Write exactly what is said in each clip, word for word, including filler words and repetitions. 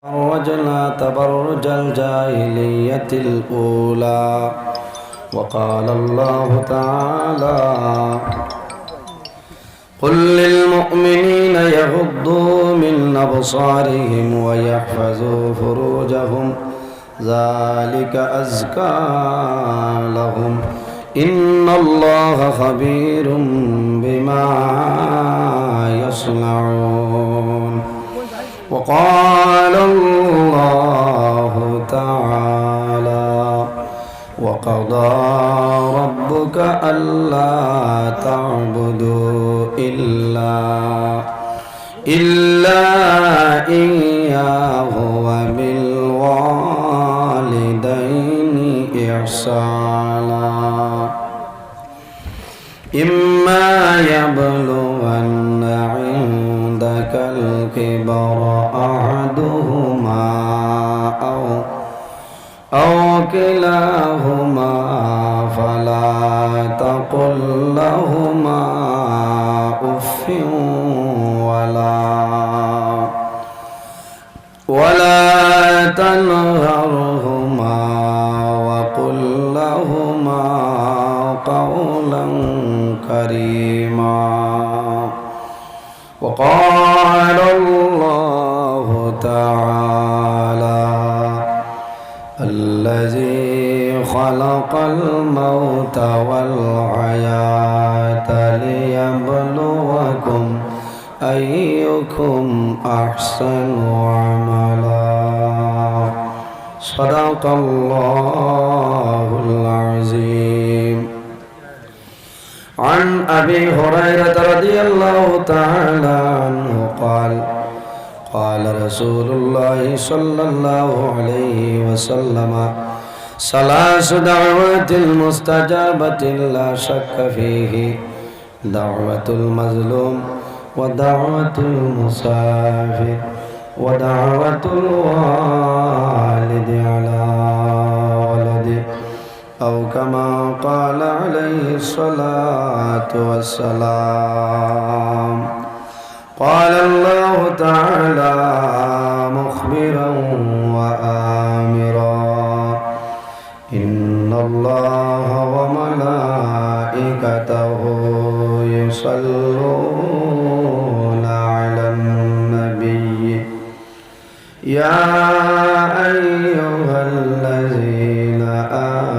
تبرجنا تبرج الجاهلية الأولى. وقال الله تعالى: قل للمؤمنين يغضوا من أبصارهم ويحفظوا فروجهم ذلك أزكى لهم إن الله خبير بما يصنعون. وقال الله تعالى: وقضى ربك ألا تعبدوا إلا إلا إياه وبالوالدين إحسانا. إما يبلغن عندك الكبر أحدهما أو أو كلاهما فلا تقل لهما أف ولا ولا تنهرهما وقل لهما قولا كريما. وقال الله تعالى: الذي خلق الموت والحياة ليبلوكم أيكم أحسن عملا. صدق الله العظيم. عن أبي هريرة رضي الله تعالى عنه قال: قال رسول الله صلى الله عليه وسلم: ثلاث دعوات مستجابة لا شك فيه: دعوة المظلوم، ودعوة المسافر، ودعوة الوالد على ولده، أو كما قال عليه الصلاة والسلام. قال الله تعالى مخبرا وآمرا: إن الله وملائكته يصلون على النبي، يا أيها الذين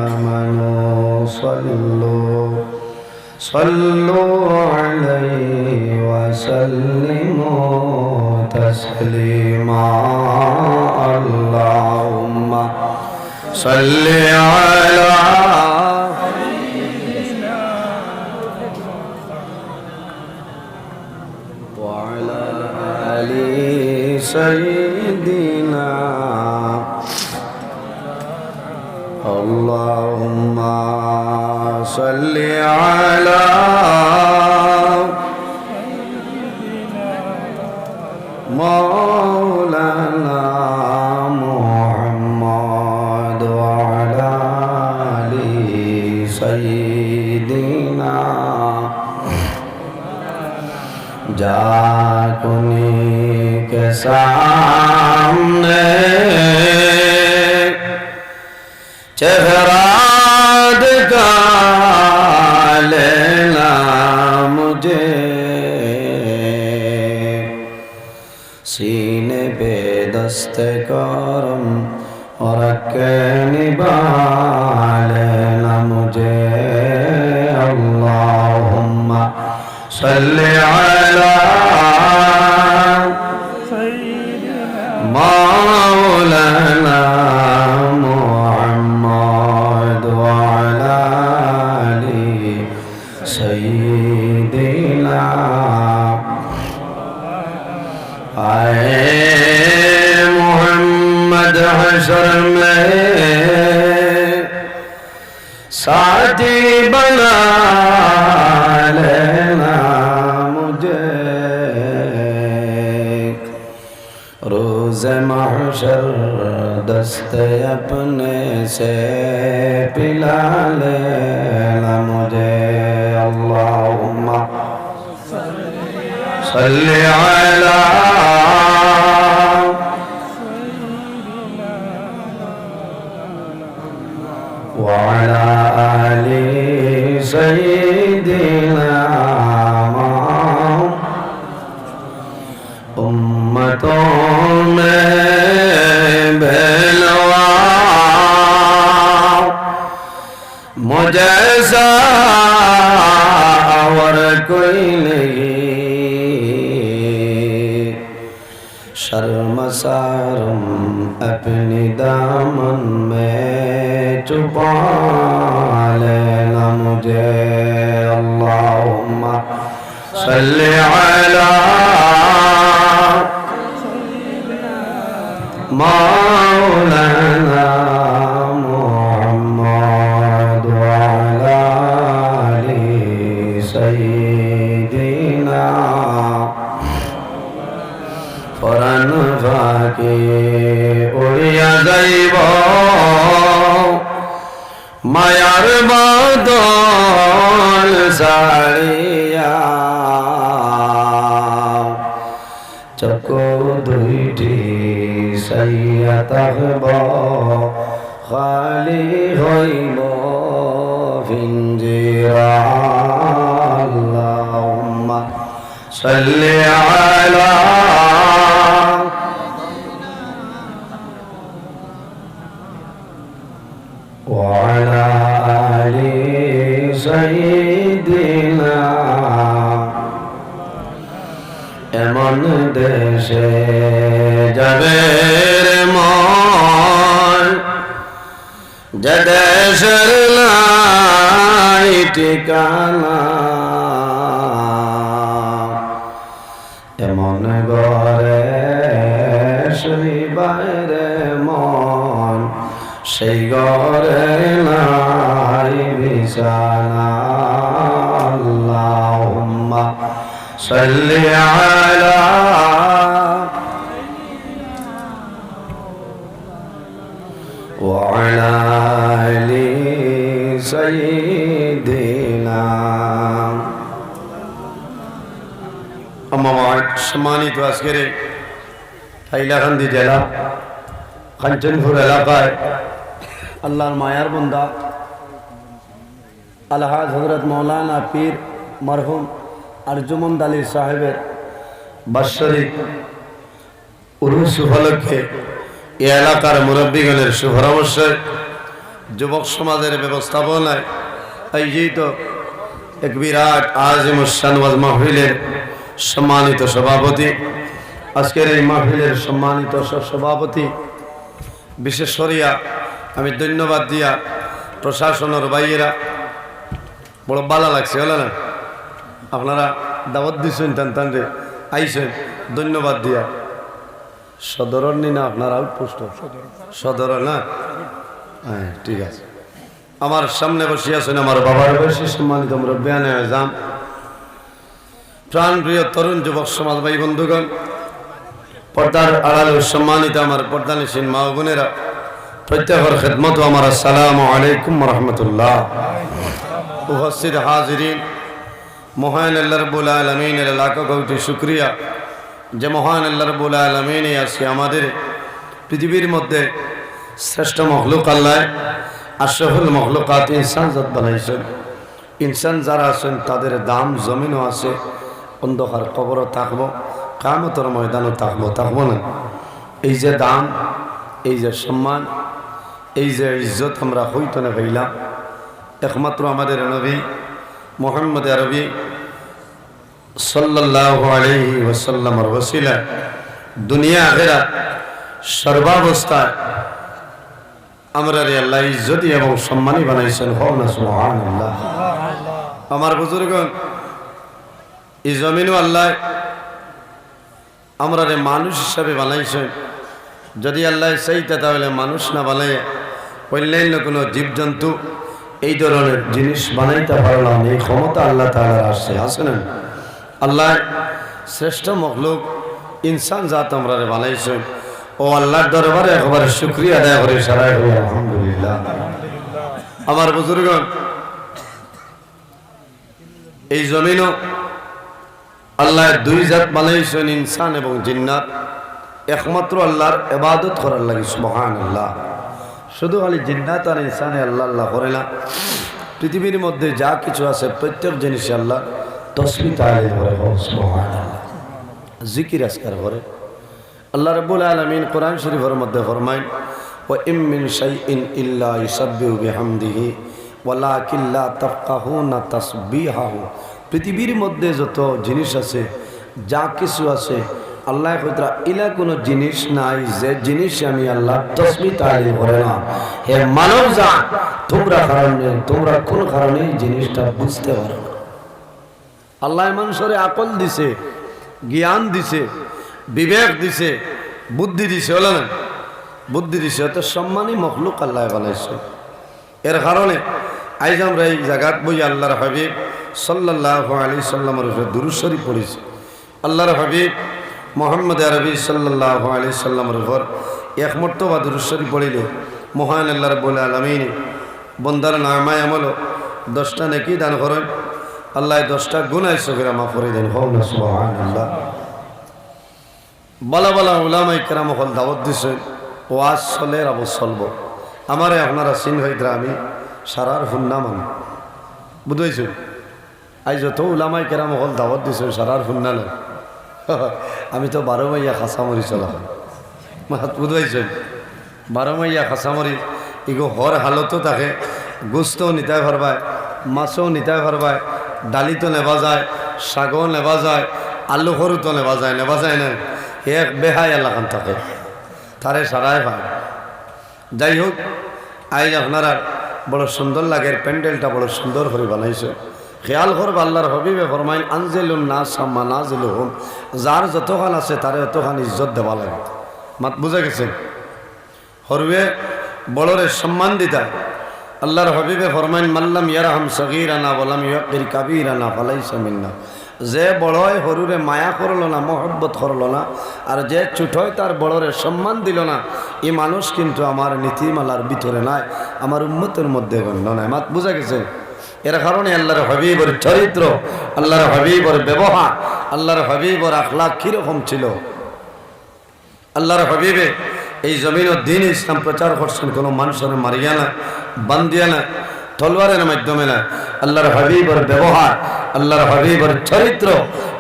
آمنوا صلوا صلوا عليه وسلموا تسليما. اللهم صل على وعلى آل سيدنا. اللهم صل على مولانا محمد وعلى آل سيدنا. جا کنی کے سامنے چہرہ دکھا لینا مجھے، سینے پہ دست کرم رکھ کے نبھا لینا مجھے۔ اللهم صل على مولانا محمد وعلى آل سيدنا۔ اے محمد، حشر میں ساتھی بنا لینا مجھے، روز محشر دست اپنے سے پلا لینا مجھے۔ اللهم صل على وعلى آل سيدنا محمد. امتوں میں بے نوا مجھ جیسا اور کوئی نہیں، شرمسارم اپنے دامن میں چھپا لینا مجھے۔ اللہم صل علی مولانا محمد وعلی آل سیدنا۔ পরাণ ফাঁকি উড়িয়া যাইব মায়ার বাদল ছাড়িয়া, চক্ষু দুইটি চাইয়া থাকব, খালি হইব পিঞ্জিরা। আল্লাহুম্মা সাল্লি আলা وعلى آل سيدنا। এমন দেশে যাবে রে মন, যে দেশের নাই ঠিকানা। এমন ঘরে শুইবায় রে মন, সেই ঘরে নাই বিছানা। আল্লাহুম্মা সাল্লি আলা ওয়া আলা আলি সাইয়্যিদিনা। আম্মা বাদ, সম্মানিত আজকের এই হাইলাকান্দি জেলা কাঞ্চনপুর এলাকায় আল্লাহর মায়ার বান্দা আলহাজ হযরত মাওলানা পীর মরহুম আরজুমন্দ আলী সাহেবের বাৎসরিক উরুস উপলক্ষে এ এলাকার মুরব্বীগণের সুপরামর্শে যুবক সমাজের ব্যবস্থাপনায় আয়োজিত এক বিরাট আজিমুস শান ওয়াজ মাহফিলের সম্মানিত সভাপতি, আজকের এই মাহফিলের সম্মানিত সহ-সভাপতি, বিশেষ করিয়া আমি ধন্যবাদ দিয়া প্রশাসনের ভাইয়েরা, বড় ভালা লাগছে, হলো না? আপনারা দাওয়াত দিছেন, টান টান রে, আইছেন, ধন্যবাদ দিয়া। সদরর নি না আপনার আউটপোস্ট? সদর না? হ্যাঁ, ঠিক আছে। আমার সামনে বসে আছেন আমার বাবার বয়সী সম্মানিত মুরব্বিয়ানে আজম, প্রাণপ্রিয় তরুণ যুবক সমাজ ভাই বন্ধুগণ, পর্দার আড়ালে সম্মানিত আমার পর্দানিশীন মা ও বোনেরা, প্রত্যেকের খেদমতো আমার আসসালামু আলাইকুম ওয়া রাহমাতুল্লাহ। উপস্থিত হাজিরিন, মহান আল্লাহ রাব্বুল আলামিনের লাখো কোটি শুকরিয়া যে মহান আল্লাহ রাব্বুল আলামিন আজকে আমাদের পৃথিবীর মধ্যে শ্রেষ্ঠ মখলুক আল্লাহ, আশরাফুল মখলুকাত ইনসান জাত বানাইছেন। ইনসান যারা আছেন, তাদের দাম জমিনও আছে, অন্ধকার কবরও থাকবো, কিয়ামতর ময়দানও থাকবো, থাকবো না? এই যে দাম, এই যে সম্মান, এই যে ইজ্জত আমরা হইতনে পাইলাম, একমাত্র আমাদের নবী মুহাম্মদ আরবি সাল্লাল্লাহু আলাইহি ওয়াসাল্লামর ওসিলা দুনিয়া আখিরাত সর্বাবস্থায় আমরারে আল্লাহ ইজ্জতি এবং সম্মানী বানাইছেন। হও না সুবহানাল্লাহ। আমার বুজুর্গণ, এই জমিনও আল্লাহ আমরারে মানুষ হিসাবে বানাইছেন। যদি আল্লাহ চাইতা তাহলে মানুষ না বানাইয়া অন্যান্য কোনো জীবজন্তু এই ধরনের জিনিস বানাইতে পারলাম, এই ক্ষমতা আল্লাহ তাআলার আছে, আছে না? আল্লাহ শ্রেষ্ঠ মখলুক ইনসান জাত আমরারে বানাইছেন। ও আল্লাহর দরবারে একবারে শুকরিয়া আদায় করে সারাই করি আলহামদুলিল্লাহ। আমার বুজুর্গণ, এই জমিনও আল্লাহ দুই জাত বানাইছেন, ইনসান এবং জিন্নাত। একমাত্র আল্লাহর ইবাদত করার লাগি, সুবহানাল্লাহ। শুধু খালি জিন্নাত আর ইনসানে আল্লাহ আল্লাহ করে না, পৃথিবীর মধ্যে যা কিছু আছে প্রত্যেক জিনিসে আল্লাহ তসবি তাহলিল করে। কও সুবহানাল্লাহ। জিকির আজকার করে। আল্লাহ রাব্বুল আলামিন কোরআন শরীফের মধ্যে ফরমাইন, "ওয়া ইম মিন শাইইন ইল্লা ইউসাব্বিহু বিহামদিহি ওয়ালাকিন লা তাফকাহুনা তাসবিহাহু।" পৃথিবীর মধ্যে যত জিনিস আছে, যা কিছু আছে, আল্লাহ কইতরা, ইলা কোনো জিনিস নাই যে জিনিসে আমি আল্লাহ তসবি তাহলিল করে না। হে মানব জাত, তোমরা কারণে, তোমরা কোন কারণে এই জিনিসটা বুঝতে পারো না? আল্লাহ মানুষরে আকল দিছে, জ্ঞান দিছে, বিবেক দিছে, বুদ্ধি দিছে, হলো না? বুদ্ধি দিছে, অত সম্মানী মখলুক আল্লাহ বানাইছে। এর কারণে আইজ আমরা এই জাগাত বই আল্লাহর হাবিব সাল্লাল্লাহু আলাইহি সাল্লামের উপরে দুরূদ শরীফ পড়ছি। আল্লাহর হাবিব মুহাম্মদ আরবি সাল্লাল্লাহু আলাইহি সাল্লামের উপর এক মর্তবা দুরূদ শরীফ পড়িলে মহান আল্লাহ রাব্বুল আলামিন বন্দার নামায় আমল দশটা নেকি দান করেন। আল্লাহ দশটা গুনাহ সগীরা মাফ করে দেন। কও না সুবহানাল্লাহ। বালা বালা উলামায়ে কেরাম অকল দাওয়াত দিছইন, ওয়াজ চলের, আবো চলবো। আমারে আপনারা চিনইন, আমি সারার হুন্না মানুষ, বুঝাইছইন? আইজ যত উলামায়ে কেরাম অকল দাওয়াত দিছইন, সারার হুন্না নায়। আমি তো বারো মাইয়া কাঁচামরিচ চলা, বুঝাইছইন? বারো মাইয়া কাঁচামরিচ, ইগু হর হালতো থাকে, গোস্তও নিতায় পারবায়, মাছও নিতায় পারবায়, ডালিতো নেবা যায়, শাকও নেবা যায়, আলু খরুতো নেবা যায়, নেবা যায় না? এক বেহায়া লাখান থাকে, তারে সারায় পায়। যাই হোক, আইজ আপনারার বড় সুন্দর লাগের, প্যান্ডেলটা বড় সুন্দর করি বানাইছে। খেয়াল করবা, আল্লাহর হাবিবে ফরমাইন, "আনজিলুন নাসা মানাজিলাহুম", যার যতখান আছে তারে অতখান ইজ্জত দেওয়া লাগে। মাত বুঝা গেছে? হরুয়ে বড়রে সম্মান দিতা। আল্লাহর হাবিবে ফরমাইন, "মাল্লাম ইয়ারহাম সগীরানা ওয়ালাম ইউক্কির কাবীরানা ফালাইসা মিন্না।" যে বড়য় হরুরে মায়া করলো না, মহব্বত করলো না, আর যে ছোটয় তার বড়রে সম্মান দিল না, ই মানুষ কিন্তু আমার নীতিমালার ভিতরে নাই, আমার উম্মতের মধ্যে গণ্য নাই। মাত বুঝা গেছে? এর কারণে আল্লাহর হাবিবর চরিত্র, আল্লাহর হাবিবর ব্যবহার, আল্লাহর হাবিবর আখলাক কিরকম ছিল? আল্লাহর হাবিবে এই জমিনো দ্বীন ইসলাম প্রচার করছইন কোনো মানুষরে মারিয়া না, বান্ধিয়া না, তলোয়ারের মাধ্যমে না। আল্লাহর হাবিবর ব্যবহার, আল্লাহর হাবিবর চরিত্র,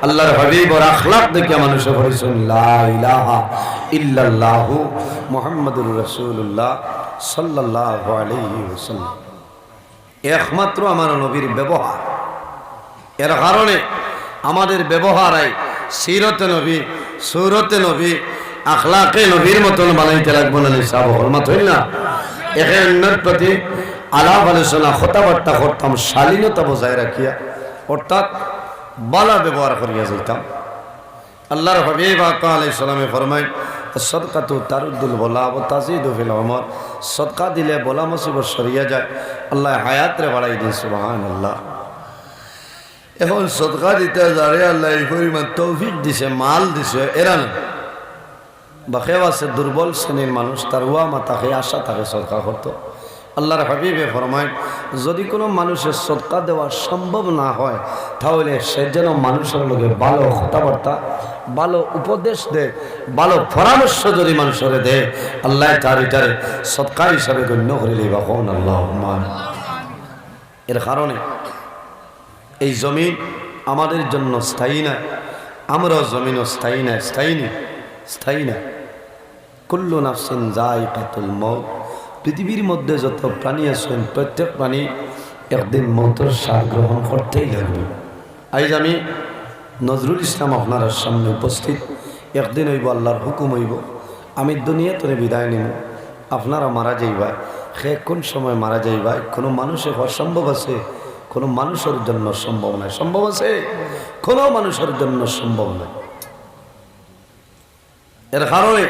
আল্লাহর হাবিবর আখলাক দেখিয়া মানুষে পড়ছইন, "লা ইলাহা ইল্লাল্লাহু মুহাম্মাদুর রাসূলুল্লাহ সাল্লাল্লাহু আলাইহি ওয়াসাল্লাম।" একমাত্র আমার নবীর ব্যবহার। এর কারণে আমাদের ব্যবহার আই সিরতে নবী, সুরতে নবী, আখলাকে নবীর মতন বানাইতে লাগবো না নি সাব? হরমাত হইল না? একে অন্যর প্রতি আলাপ আলোচনা, কথাবার্তা করতাম শালীনতা বজায় রাখিয়া, অর্থাৎ বালা ব্যবহার করিয়া যাইতাম। আল্লাহর হাবিব আকা আলাইহিস সালামে ফরমায়, "সদকাতু তারুদ্দুল বালা ওয়া তাজিদু ফিল উমর।" সদকা দিলে বলা মুসিবত সরিয়া যায়, আল্লাহ হায়াতরে বাড়াই দেন। সুবহানাল্লাহ। এখন সদকা দিতে যারে আল্লাহ এই পরিমাণ তৌফিক দিছে, মাল দিছে, এরা না। বা কেউ আছে দুর্বল শ্রেণীর মানুষ, তার ওয়া মা থাকে, আশা থাকে সদকা করতো। আল্লাহর হাবিবে ফরমায়, যদি কোনো মানুষের সদকা দেওয়া সম্ভব না হয়, তাহলে সে যেন মানুষের লগে ভালো কথাবার্তা, ভালো উপদেশ দেয়, ভালো পরামর্শ যদি মানুষরে দেয়, আল্লাহ তার এটারে সদকা হিসাবে গণ্য করে লইবা। কও না আল্লাহুম্মা আমিন। এর কারণে এই জমিন আমাদের জন্য স্থায়ী না, আমরাও জমিনও স্থায়ী না, স্থায়ী নি, স্থায়ী না। কুল্লু নাফসিন যায়িকাতুল মউত। পৃথিবীর মধ্যে যত প্রাণী আছইন, প্রত্যেক প্রাণী একদিন মউতর স্বাদ গ্রহণ করতেই লাগবে। আইজ আমি নজরুল ইসলাম আপনারার সামনে উপস্থিত। একদিন অইবো, আল্লাহর হুকুম অইবো, আমি দুনিয়া তনে বিদায় নিমু, আপনারা মারা যাইবা। কে কোন সময় মারা যাইবা, কোনো মানুষে হওয়া সম্ভব আছে? কোনো মানুষের জন্য সম্ভব নয়। সম্ভব আছে? কোনো মানুষের জন্য সম্ভব নয়। এর কারণে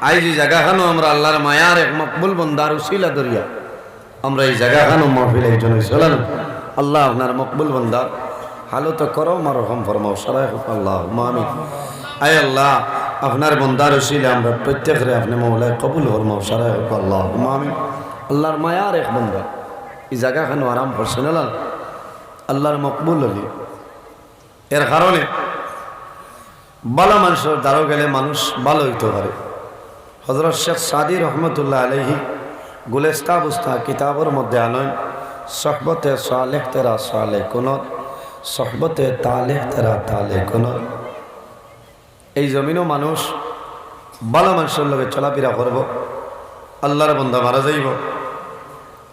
আইজ এই জাগাখানো আমরা আল্লাহর মায়ার এক মকবুল বন্দার উসিলা ধরিয়া আমরা এই জাগাখানো মাহফিল আয়োজন অইছে। আল্লাহ আপনার মকবুল বন্দার হালত করম আর রহম ফরমাও, সারায় কও আল্লাহুম্মা আমিন। আয় আল্লাহ, আপনার বন্দার উসিলা আমরা প্রত্যেকরে আপনি মৌলায় কবুল ফরমাও, সারায় কও আল্লাহুম্মা আমিন। আল্লাহর মায়ার এক বন্দা এই জাগাখানো আরাম করছেন, আল্লাহ, আল্লাহর মকবুল অলি। এর কারণে ভালা মানুষর দ্বারো গেলে মানুষ ভালা অইতো পারে। হযরত শেখ সাদী রহমতুল্লাহ আলাইহি গুলেস্তা বুস্তা কিতাবর মধ্যে আনইন, "সোহবতে সালেহ তেরা সালে কুনত, সোহবতে তালেহ তেরা তালে কুনত।" এই জমিনো মানুষ ভালা মানষর লগে চলাফিরা করবো, আল্লার বন্দা মারা যাইবো,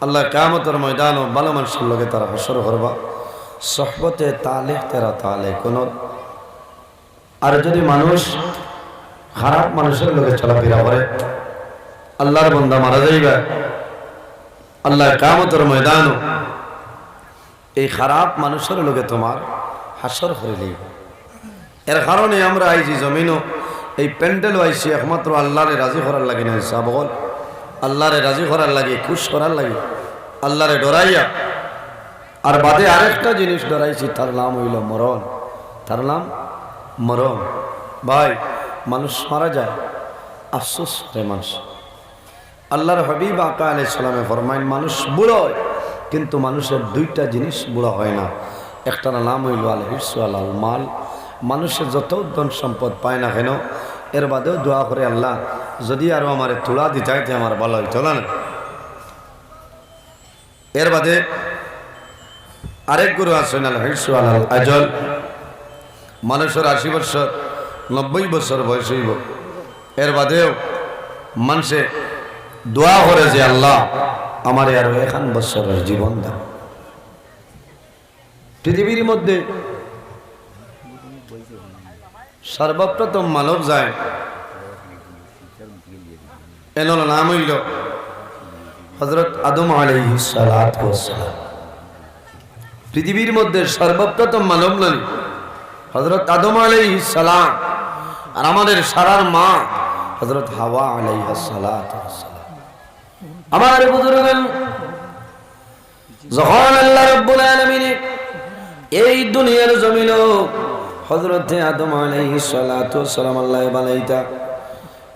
আল্লার কিয়ামতর ময়দানো ভালা মানষর লগে তারা হাশর করবা, "সোহবতে তালেহ তেরা তালে কুনত।" আর যদি মানুষ খারাপ মানষর লগে চলাফিরা করে, আল্লার বন্দা মারা যাইবা, আল্লার কিয়ামতর ময়দানো এই খারাপ মানষর লগে তুমার হাশর করি লইবা। এর কারণে আমরা আইজ ই জমিনো, এই প্যান্ডেলো আইছি একমাত্র আল্লারে রাজি করার লাগি না, সাব অকল, আল্লারে রাজি করার লাগি, খুশ করার লাগি, আল্লারে ডরাইয়া। আর বাদে আরেকটা জিনিস ডরাইছি, তার নাম অইলো মরণ। তার নাম মরণ। ভাই, মানুষ মারা যায়, আফসোস করে মানুষ। আল্লার হাবিব আকা আলাইহিস সালামে ফরমাইন, মানুষ বুড়া অয়, কিন্তু মানষর দুইটা জিনিস বুড়া অয় না। একটার নাম অইলো আল হিরসু আলাল মাল। মানষে যত ধন সম্পদ পায় না কেন, এর বাদেও দোয়া করে, "আল্লা, যদি আরো আমারে থুড়া দিতায়, তে আমার ভালা অইতো না?" এর বাদে আরেক গুরু আছইন, আল হিরসু আলাল আজল। মানষর আশি বছর, নব্বই বছর বয়স অইবো, এর বাদেও মানষে দোয়া করে যে, "আল্লা, আমারে আরো এখান বছরর জীবন দাও।" পৃথিবীর মধ্যে সর্বপ্রথম মানব যায়, এনর নাম অইলো হযরত আদম আলাইহিস সালাতু ওয়াস সালাম। পৃথিবীর মধ্যে সর্বপ্রথম মানব নানি হযরত আদম আলাইহিস সালাম, আর আমাদের সারার মা হযরত হাওয়া আলাইহাস সালাতু ওয়াস সালাম। আমার বুজুর্গান, যখন আল্লাহ রাব্বুল আলামিনে এই দুনিয়ার জমিনো হযরতে আদম আলাইহিস সালাতু ওয়াস সালাম আল্লায় বানাইতা,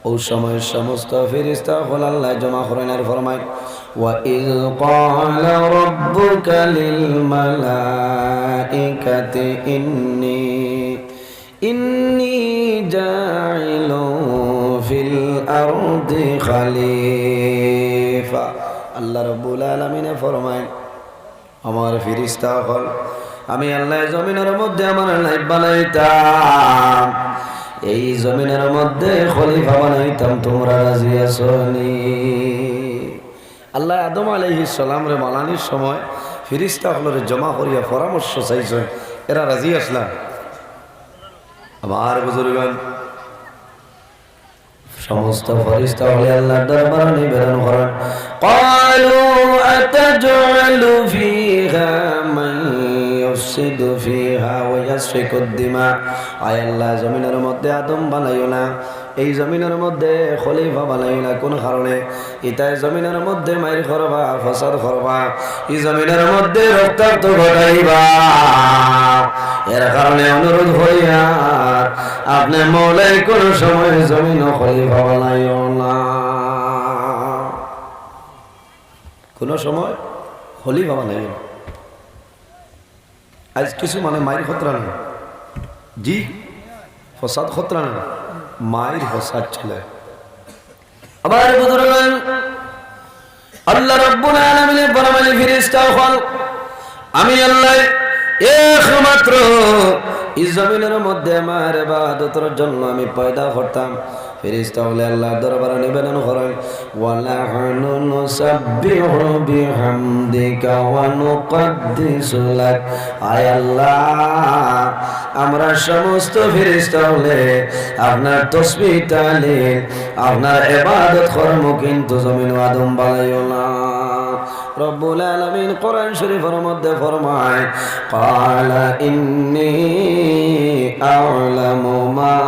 অউ সময় সমস্ত ফিরিস্তা অকল আল্লায় জমা করইন আর ফরমাইন, "ওয়া ইয ক্বালা রাব্বুকা লিল মালাইকাতি ইন্নী, ইন্নী জাইলুন ফিল আরদি খালিফা।" আল্লাহ রাব্বুল আলামিনে ফরমাইন, আমার ফিরিস্তা অকল, আমি আল্লায় জমিনর মধ্যে আমার নায়েব বানাইতাম, এই জমিনর মধ্যে খলিফা বানাইতাম, তুমরা রাজি আছো নি? আল্লায় আদম আলাইহিস সালামরে বানানির সময় ফিরিস্তা অকলরে জমা করিয়া পরামর্শ চাইছইন, এরা রাজি আছলা? আমার বুজুর্গান, সমস্ত ফিরিস্তা অকলে আল্লার দরবারো নিবেদন করইন, "ক্বালু আতাজআলু ফিহা মান ইউফসিদু ফিহা ওয়া ইয়াসফিকুদ দিমা।" আয় আল্লাহ, জমিনর মধ্যে আদম বানাইও না, এই জমিনর মধ্যে খলিফা বানাইও না। কোন কারণে? ইতায় জমিনর মধ্যে মাইর করবা, ফসাদ করবা, ই জমিনর মধ্যে রক্তাক্ত ঘটাইবা। এর কারণে অনুরোধ করিয়ার, আপনে মওলায় কোন সময় জমিনো খলিফা বানাইও না। কোন সময় খলিফা বানাইও না। আইজ কিছু মানে মাইর খতরা নাই, জি, ফসাদ খতরা নাই, মাইর ফসাদ চলে। আমার বুজুর্গান, আল্লাহ রাব্বুল আলামিনে ফরমাইন, ফিরিস্তা অকল, আমি আল্লায় একমাত্র ই জমিনর মধ্যে আমার ইবাদতর জন্য আমি পয়দা করতাম। ফিরিস্তা অকলে আল্লার দরবারো নিবেদন করইন, "ওয়া নাহনু নুসাব্বিহু বিহামদিকা ওয়া নুকাদ্দিসু লাক।" আয় আল্লাহ, আমরা সমস্ত ফিরিস্তা অকলে আপনার তসবিহ তাহলিল, আপনার ইবাদত করমু, কিন্তু জমিনো আদম বানাইও না। রব্বুল আলামিন কোরআন শরীফর মধ্যে ফরমাইন, "ক্বালা ইন্নী আ'লামু মা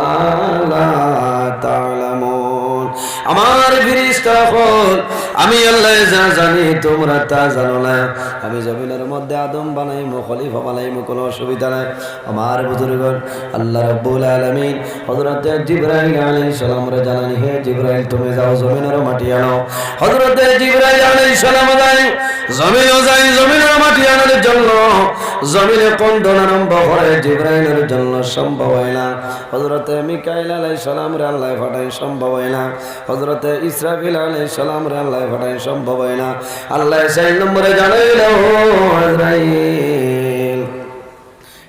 লা তা'লামুন।" আমার ফিরিস্তা অকল, আমি আল্লায় যা জানি তুমরা তা জানো না। আমি জমিনর মধ্যে আদম বানাইমু, খলিফা বানাইমু, কুনু অসুবিধা নাই। আমার বুজুর্গান, আল্লাহ রাব্বুল আলামিন হযরতে জিবরাইল আলাইহিস সালামরে জানাইন, "হে জিবরাইল, তুমি যাও জমিনর মাটি আনো।" হযরতে জিবরাইল আলাইহিস সালাম যাইন, জমিনো যাইন, জমিনর মাটি আনার জন্য জমিনে কন্দন আরম্ভ করে, জিব্রাইলর জন্য সম্ভব হয় না। হযরতে মিকাইল আলাইহিস সালামরে আল্লায় পাঠাইন, সম্ভব হয় না। হযরতে ইসরাফিল আলাইহিস সালামরে আল্লায় পাঠাইন, সম্ভব হয় না। আল্লায় চাইর নম্বরে জানাইলা, "ও আজরাইল,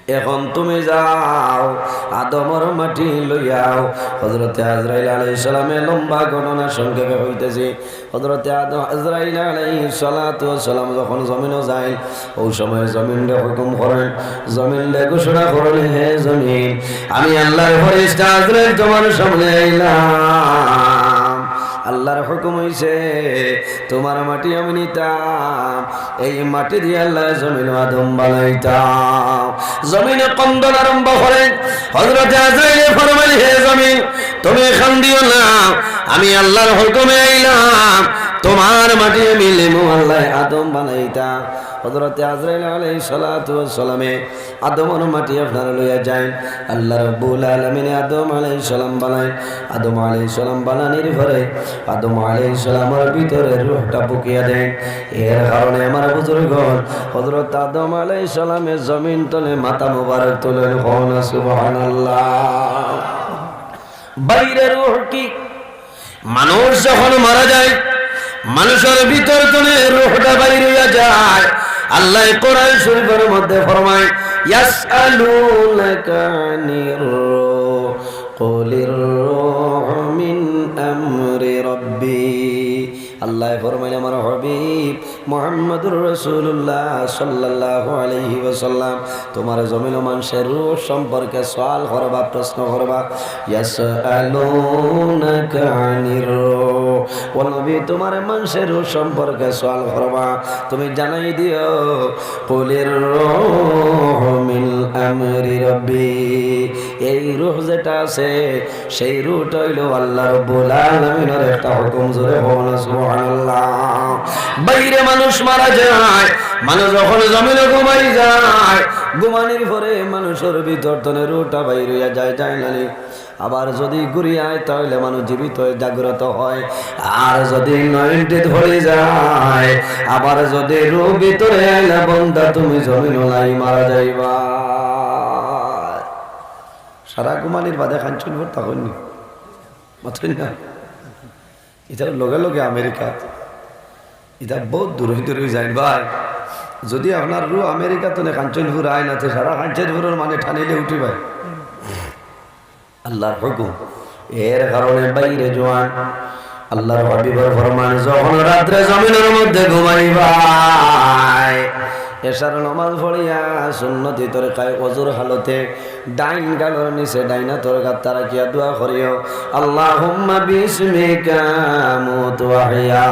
এখন তুমি যাও, আদমর মাটি লইয়া আও।" হযরতে আজরাইল আলাইহিস সালামে লম্বা ঘটনা সংক্ষেপে কইতেছি। হযরতে আদম, আজরাইল আলাইহিস সালাতু ওয়াস সালাম যখন জমিনো যাইন, অউ সময় জমিনরে হুকুম করইন, জমিনরে ঘোষণা করইন, "হে জমিন, আমি আল্লাহর ফেরেশতা আজরাইল তুমার সামনে আইলাম। আল্লাহর হুকুম অইছে, তুমার মাটি আমি নিতাম, এই মাটি দিয়া আল্লায় জমিনো আদম বানাইতাম।" জমিনে কন্দন আরম্ভ করে। হযরতে আজরাইলে ফরমাইন, "হে জমিন, তুমি কান্দিও না, আমি আল্লাহর হুকুমে আইলাম, তুমার মাটি আমি নিমু, আল্লায় আদম বানাইতা।" হযরতে আজরাইল আলাইহিস সালাতু ওয়াস সালামে আদমর মাটি আপনারে লইয়া যাইন। আল্লাহ রাব্বুল আলামিনে আদম আলাইহিস সালাম বানাইন। আদম আলাইহিস সালাম বানানির পরে আদম আলাইহিস সালামর ভিতরে রুহটা ফুকিয়া দেইন। এর কারণে আমার বুজুর্গগণ, হযরত আদম আলাইহিস সালামে জমিন তলে মাথা মুবারক তুলইন, কও না সুবহানাল্লাহ। বাইরে রুহ কি? মানুষ যখন মারা যায়, মানুষর ভিতর তনে রুহটা বাইর অইয়া যায়। আল্লায় কোরআন শরীফর মধ্যে ফরমাইন, "ইয়াসআলুনাকা আনির রূহ, কুলির রূহু মিন আমরি রাব্বি।" আল্লায় ফরমাইন, আমার হাবিব মুহাম্মাদুর রাসূলুল্লাহ সাল্লাল্লাহু আলাইহি ওয়াসাল্লাম, তুমার জমিনো মানষে রুহ সম্পর্কে সওয়াল করবা, প্রশ্ন করবা। ইয়াসআলুনাকা আনির রূহ। ও নবী, তুমার মানষে রুহ সম্পর্কে সওয়াল করবা, তুমি জানাই দিও, কুলির রূহু মিন আমরি রাব্বি। এই রুহ যেটা আছে, সেই রুহটা অইলো আল্লাহ রাব্বুল আলামিনর একটা হুকুম। জোরে কও না সুবহানাল্লাহ। বাইরে মানুষ মারা যায়, মানুষ যখন জমিনো ঘুমাই যায়, ঘুমানির পরে মানুষর ভিতর তনে রুহটা বাইর অইয়া যায়, যায় না নি? আবার যদি ঘুরি আয়, তাহলে মানুষ জীবিত অই জাগ্রত হয়। আর যদি নয়নটিত পড়ি যায়, আবার যদি রুহ ভিতরে আইলা, বন্দা তুমি জমিনো নাই, মারা যাইবা। সারা ঘুমানির বাদে কাঞ্চনপুর তখন নি? মাতইন না। ইতার লগে লগে আমেরিকাত। ইতা বউত দূরে দূরে যাইন ভাই। যদি আপনার রুহ আমেরিকা তনে কাঞ্চনপুর আয় না, তে সারা কাঞ্চনপুরর মানে টানিলে উঠি ভাই। আল্লাহর হুকুম। এর কারণে বাইরে জোয়ান, আল্লাহর হাবিবর ফরমান, যখন রাত্রে জমিনর মধ্যে ঘুমাইবায়, এশার নমাজ পড়িয়া সুন্নতি তরিকায় অজুর হালতে ডাইন গালর নিচে ডাইন আতর গাত্তা রাখিয়া দোয়া করিও, "আল্লাহুম্মা বিসমিকা আমুতু ওয়া আহইয়া।"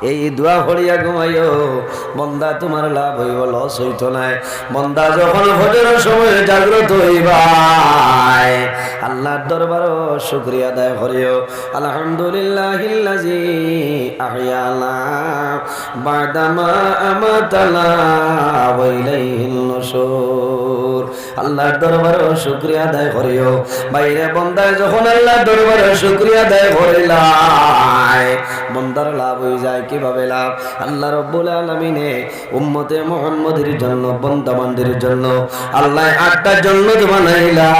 এই দোয়া পড়িয়া ঘুমাইও, বন্দা তুমার লাভ অইবো, লস অইতো নায়। বন্দা যখন ফজরর সময় জাগ্রত অইবায়, আল্লাহর দরবারো শুকরিয়া আদায় করিও, "আলহামদুলিল্লাহিল্লাযী আহইয়ানা বা'দামা আমাতানা ওয়া ইলাইহিন নুশুর।" আল্লাহর দরবারো শুকরিয়া আদায় করিও। বাইরে বন্দায় যখন আল্লাহর দরবারো শুকরিয়া আদায় করিলায়, বন্দার লাভ অইযায়। কিভাবে লাভ? আল্লাহ রাব্বুল আলামিনে উম্মতে মুহাম্মদীর জন্য, বন্দাবান্দির জন্য আল্লায় আটটা জন্নত বানাইলা।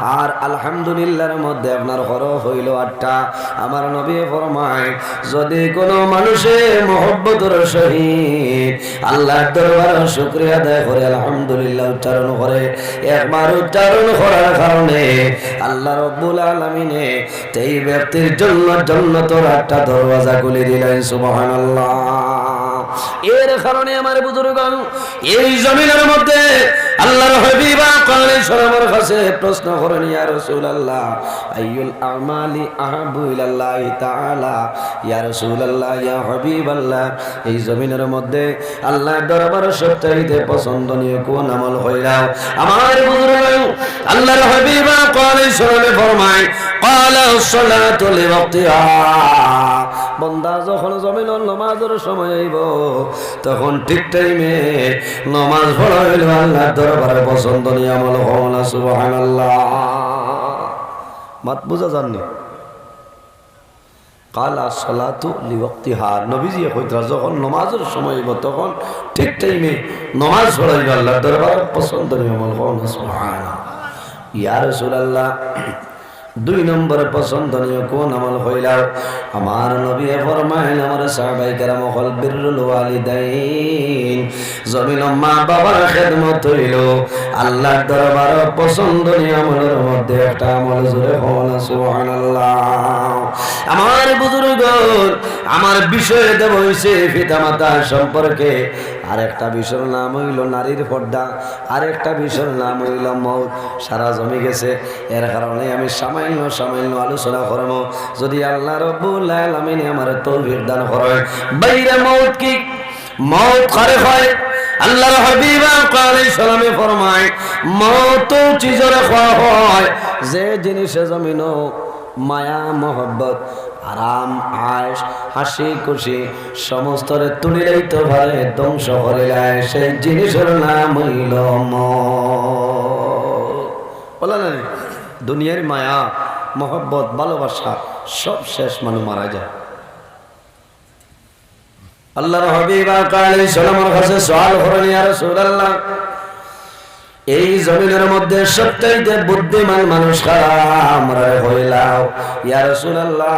আর আলহামদুলিল্লাহর মধ্যে আপনার হরফ অইলো আটটা। আমার নবীয়ে ফরমাইন, যদি কোনো মানুষে মহব্বতর সহিত আল্লাহর দরবারো শুকরিয়া আদায় করে, আলহামদুলিল্লাহ উচ্চারণ করে, একবার উচ্চারণ করার কারণে আল্লাহ রাব্বুল আলামিনে তেই ব্যক্তির জন্য জন্নতর আটটা দরওয়াজা খুলি দিলাইন। সুবহানাল্লাহ। এর কারণে আমার বুজুর্গগণ, এই জমিনর মধ্যে আল্লাহর হাবিব আলাইহিস সালামের কাছে প্রশ্ন করেন, "ইয়া রাসূলুল্লাহ, আইয়ুল আমালি আহাব্বু ইলাল্লাহি তাআলা?" ইয়া রাসূলুল্লাহ, ইয়া হাবিবাল্লাহ, এই জমিনর মধ্যে আল্লাহর দরবারো সবচাইতে পছন্দনীয় কোন আমল অইলো? আমার বুজুর্গ, আল্লাহর হাবিব আলাইহিস সালামে ফরমাইন, "ক্বালাস সালাতু লিওয়াক্তিহা।" বন্দা যখন জমিনর নমাজর সময় অইবো, তখন ঠিক টাইমে নমাজ পড়া অইলো আল্লাহর দরবারো পছন্দনীয় আমল। কও না সুবহানাল্লাহ। মাত বুজা যার নি? কালা সালাতু লিওয়াক্তিহা, নবীজিয়ে কইতরা, যখন নমাজর সময় অইবো, তখন ঠিক টাইমে নমাজ পড়াইবা, আল্লাহর দরবারো পছন্দনীয় আমল। কও না সুবহানাল্লাহ। ইয়া রাসূলুল্লাহ, দুই নম্বরে পছন্দনীয় কুন আমল কইলাও? আমার নবীয়ে ফরমাইন, আমার সাহাবায়ে কেরাম অকল, বিররুল ওয়ালিদাইন, জমিনো মা বাবার খেদমত অইলো আল্লাহর দরবারো পছন্দনীয় আমলর মধ্যে একটা আমল। জোরে কও না সুবহানাল্লাহ। আমার বুজুর্গ, আমার বিষয় দেওয়া অইছে পিতামাতা সম্পর্কে। আরেকটা বিষয়র নাম অইলো নারীর পর্দা, আরেকটা বিষয়র নাম অইলো মউত। সারা জমি গেছে, এর কারণে আমি সামান্য সামান্য আলোচনা করমু। যদি আল্লাহ রব্বুল আলামিনে আমারে তৌফিক দান করইন। ভাইরে, মউত কি? মউত কারে কয়? আল্লাহর হাবিব আলাইহিস সালামে ফরমায়, মউত অউ চিজরে কওয়া অয়, যে জিনিসে জমিনো মায়া, মহব্বত, আরাম, আয়েশ, হাসি খুশি সমস্তরে তুলিলাইতো পারে, ধ্বংস করিলায়, সেই জিনিসর নাম অইলো মউত। বলা না নি? দুনিয়ার মায়া, মহব্বত, ভালোবাসা সব শেষ, মানুষ মারা যায়। আল্লাহর হাবিব আকা আলাইহিস সালামর কাছে সওয়াল করইন, ইয়া রাসূলুল্লাহ, এই জমিনর মধ্যে সবচাইতে বুদ্ধিমান মানুষ কারা? আমরারে কইলাও। ইয়া রাসূলুল্লাহ,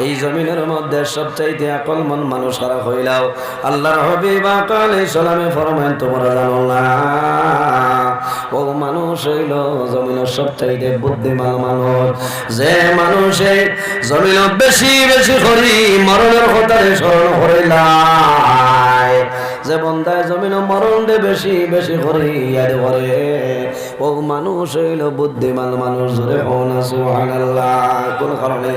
এই জমিনর মধ্যে সবচাইতে আকলমন মানুষ কারা? কইলাও। আল্লাহর হাবিব আকা আলাইহিস সালামে ফরমাইন, তুমরা জানো না, অউ মানুষ অইলো জমিনর সবচাইতে বুদ্ধিমান মানুষ। যে মানুষে জমিনো বেশি বেশি করি মরণর কথারে স্মরণ করিলায়, যে বন্দায় জমিনো মরণরে বেশি বেশি করি ইয়াদ করে, অউ মানুষ অইলো বুদ্ধিমান মানুষ। জোরে কও না সুবহানাল্লাহ। কুন কারণে?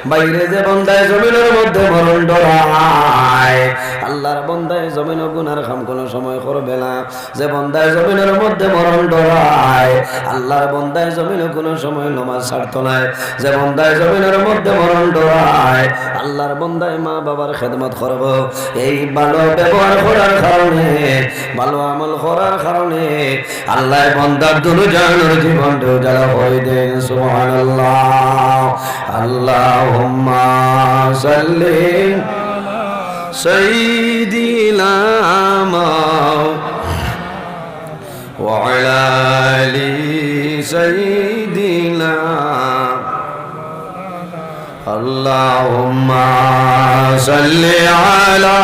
ভাইরে, যে বন্দায় জমিনর মধ্যে মরণ ডরায়, আল্লাহর বন্দায় জমিনো গুনার কাম কুনু সময় করবে না। যে বন্দায় জমিনর মধ্যে মরণ ডরায়, আল্লাহর বন্দায় জমিনো কুনু সময় নমাজ ছাড়তো নায়। যে বন্দায় জমিনর মধ্যে মরণ ডরায়, আল্লাহর বন্দায় মা বাবার খেদমত করবো। এই ভালো ব্যবহার করার কারণে, ভালো আমল করার কারণে আল্লায় বন্দার দুনো জাহানর জীবনটা উজালা করি দেইন। সুবহানাল্লাহ। আল্লাহুম্মা সাল্লি সাইয়্যিদিনা ওয়া আলা আলি সাইয়্যিদিনা। আল্লাহুম্মা সাল্লি আলা